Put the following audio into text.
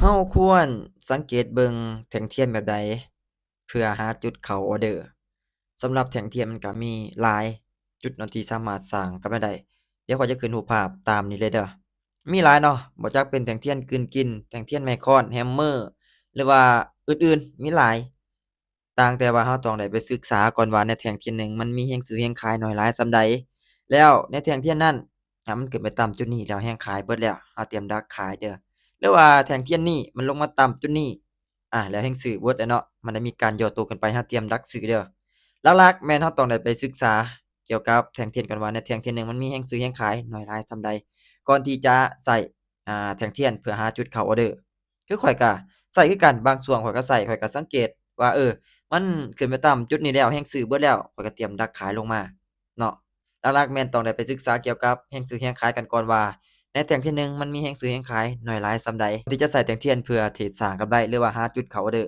ເຮົາຄວນສັງເກດເບິ່ງແທ່ງທຽນແບບໃດ ເພື່ອຫາຈຸດເຂົ້າອອເດີ. ສຳລັບແທ່ງທຽນມັນກະມີຫຼາຍຈຸດເນາະ ທີ່ສາມາດສ້າງກຳໄລໄດ້ ດຽວຂ້ອຍຈະຂຶ້ນຮູບພາບຕາມນີ້ເລີຍເດີ. ມີຫຼາຍເນາະ ບໍ່ຈັກເປັນແທ່ງທຽນກືນກິນ, ແທ່ງທຽນໄມ້ຄ້ອນ, ແຮມເມີ ຫຼືວ່າອື່ນໆ ມີຫຼາຍ. ຕ່າງແຕ່ວ່າເຮົາຕ້ອງໄດ້ໄປສຶກສາກ່ອນວ່າ ໃນແທ່ງທຽນໜຶ່ງມັນມີແຮງຊື້ແຮງຂາຍໜ້ອຍຫຼາຍສ່ຳໃດ, ແລ້ວໃນແທ່ງທຽນນັ້ນ ຖ້າມັນຂຶ້ນໄປຕ່ຳຈຸດນີ້ແລ້ວ ແຮງຂາຍເບິດແລ້ວ ເຮົາຕຽມດັກຂາຍເດີ. ຫຼືວ່າແທ່ງທຽນນີ້ມັນລົງມາຕ່ຳຈຸດນີ້ ອາ ແລ້ວແຮງຊື້ເບິດແລ້ວເນາະ ມັນໄດ້ມີການຫຍໍ້ໂຕຂຶ້ນໄປ ເຮົາຕຽມດັກຊື້ເດີ. ຫຼັກໆແມ່ນເຮົາຕ້ອງໄດ້ໄປສຶກສາກ່ຽວກັບແທ່ງທຽນກ່ອນວ່າ ໃນແທ່ງທຽນໜຶ່ງມັນມີແຮງຊື້ແຮງຂາຍໜ້ອຍຫຼາຍສ່ຳໃດ ກ່ອນທີ່ຈະໃຊ້ ອາ ແທ່ງທຽນເພື່ອຫາຈຸດເຂົ້າອອເດີ. ຄືຂ້ອຍກະໃຊ້ຄືກັນ ບາງຊ່ວງຂ້ອຍກະໃຊ້ ຂ້ອຍກະສັງເກດວ່າ ເອີ ມັນຂຶ້ນໄປຕ່ຳຈຸດນີ້ແລ້ວ ແຮງຊື້ເບິດແລ້ວ ຂ້ອຍກະຕຽມດັກຂາຍລົງມາເນາະ. ຫຼັກໆແມ່ນຕ້ອງໄດ້ໄປສຶກສາກ່ຽວກັບແຮງຊື້ແຮງຂາຍກັນກ່ອນວ່າ ໃນແທ່ງທຽນໜຶ່ງມັນມີແຮງຊື້ແຮງຂາຍໜ້ອຍຫຼາຍສ່ຳໃດ ທີ່ຈະໃຊ້ແທ່ງທຽນເພື່ອເທຣດສ້າງກຳໄລ ຫຼືວ່າຫາຈຸດເຂົ້າອອເດີ.